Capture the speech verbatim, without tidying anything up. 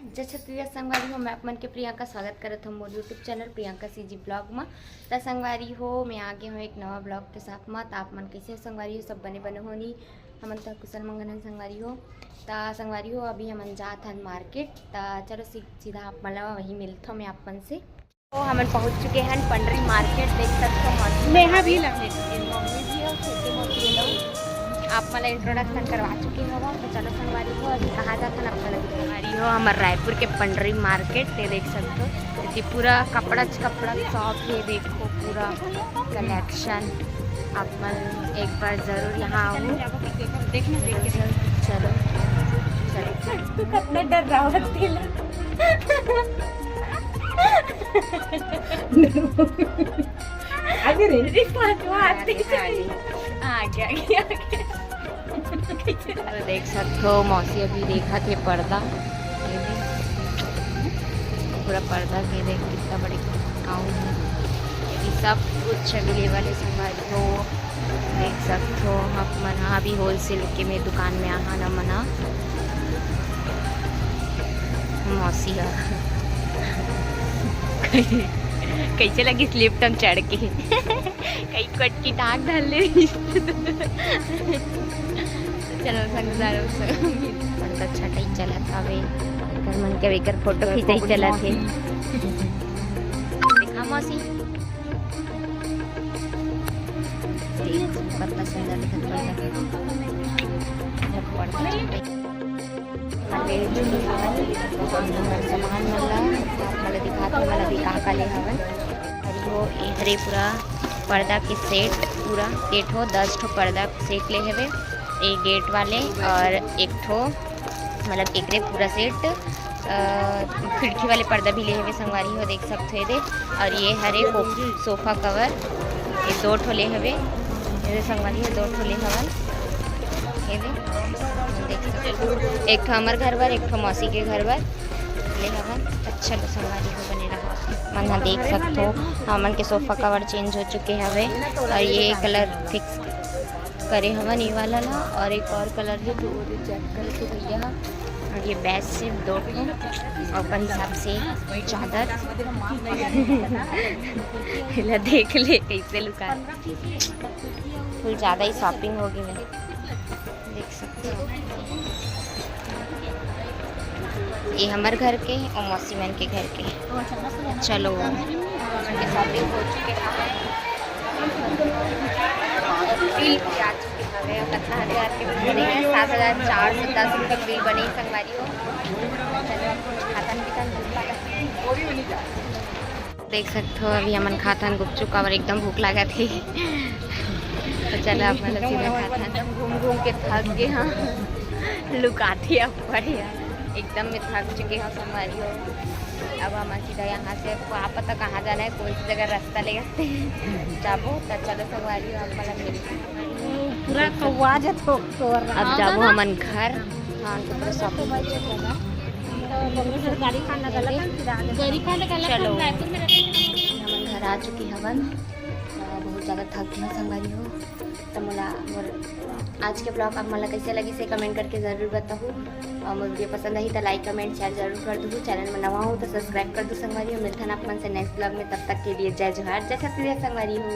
जय छत्तीसगढ़ संगवारी हो, मैं आप मन के प्रियंका स्वागत करत हूँ मोर YouTube channel Priyanka CG blog में। त संगवारी हो, मैं आ गे हूँ एक नवा ब्लॉग के साथ में। त आप मन कैसे हो संगवारी हो? सब बने बने हो नी? हमन तो कुशल मंगल हन संगवारी हो। त संगवारी हो, अभी हमन जात हन मार्केट। त चलो सी-, सीधा आप मन ला वहीं मिलत हूँ मैं आप मन से। तो हमन पहुँच चुके हन पंडरी मार्केट, देख सकते हो। नेहा भी लगे। मम्मी जी हो, छोटे मम्मी लोग। आप मन ला इंट्रोडक्शन करवा चुके हो, तो चलो संगवारी हो, अभी कहाँ जात हन आप मन ला दिखाहूँ। संगवारी हो, हमर रायपुर के पंडरी मार्केट, ये देख सकते हो, ये पूरा कपड़ा च कपड़ा शॉप है, देखो पूरा कलेक्शन। आप मन एक बार जरूर यहाँ आओ। देखना, देख के चलो, चलो। तू कितना डर रहा होती। आगे रे। रिफात वो आती चली। आगे, आगे, आगे। तो देख सकते हो, मौसी अभी देखत हे पर्दा। ये देख, पूरा पर्दा के देख, कितना बड़े गाउन है। ये सब कुछ अवेलेबल है संगवारी हो। देख सकते हो आप मन ह, अभी होलसेल के में दुकान में आहा न मना। मौसी ह। कैसे लगी लिफ्ट में चढ़ के? कई कट की टाक धर ले। चलो संगवारी हो, बहुत अच्छा टाइम चलत हवे। एकर मन के एकर फोटो खींचई चलत हे। देखा मौसी, देख, कितना सुंदर दिखत हे। सामान मन ला आप मन ला दिखात हूँ, मन अभी का का ले हवन। और वो ए हरे पूरा पर्दा के सेट, पूरा सेट हो, दस ठो पर्दा सेट ले हवे, एक गेट वाले और एक ठो, मतलब एकरे पूरा सेट, अ, खिड़की वाले पर्दा भी ले हवे संगवारी हो, देख सकते हो ये दे। और ये हरे को-, सोफा कवर, ये दो ठो ले हवे, ये दे संगवारी हो, दो ठो ले हवन, ये दे, देख सकते हो, एक ठो हमर घर बर, एक ठो मौसी के घर बर ले हवन। अच्छा लो संगवारी हो, बने रहा। मन ह देख सकते हो, हमन के सोफा कवर चेंज हो चुके हवे और ये कलर फिक्स करे हवन ये वाला ला, और एक और कलर हे तो वो चेक करके भैया। और ये बेडशीट दो ठो, और अपन हिसाब से चादर। एला देख ले कैसे लुका, फुल ज्यादा ही शॉपिंग हो गई है। देख सकते हो, ये हमर घर के और मौसी मन के घर के। चलो, हमन के शॉपिंग हो चुके हवे, बिल भी आ चुके हवे। अब कितना हजार के बिल बने हे? सात हजार चार सौ दस रुपये बिल बने संगवारी हो। चलो, खाता नहीं, भूख लगा। देख सकते हो, अभी हमन खाथन गुपचुप, काबर एकदम भूख लागत हे। तो चलो, आप मन ला सीधा खाथन। घूम घूम के थक गए हाँ, लुकाथे अब बढ़िया, एकदम में थक चुके हैं संगवारी हो। अब हमन सीधा यहाँ से, का पता कहाँ जाना है, कौन सी जगह रास्ता लेगा। जाबो तो चलो संगवारी हो, आप मन ला मिलते हैं। पूरा कौवा जत हो तोर अब जाबो हमन घर। हाँ, तो पूरा शॉपिंग हो चुके हैं। गाड़ी खाना गलत है, फिर आ गए। गाड़ी खाना गलत है, चलो। रायपुर में रहते हैं। हमन घर आ चुके हवन। तो बहुत ज़्यादा थक गए संगवारी हो। तो मोला, मोर आज के ब्लॉग आप मन ला कैसे लगी से कमेंट करके ज़रूर बताहू। और मोर वीडियो पसंद आई तो लाइक, कमेंट, शेयर जरूर कर दू। चैनल में नवा हो तो सब्सक्राइब कर दू संगवारी हो। मिलथन आप मन से नेक्स्ट ब्लॉग में, तब तक के लिए जय जोहार, जय छत्तीसगढ़ संगवारी हो।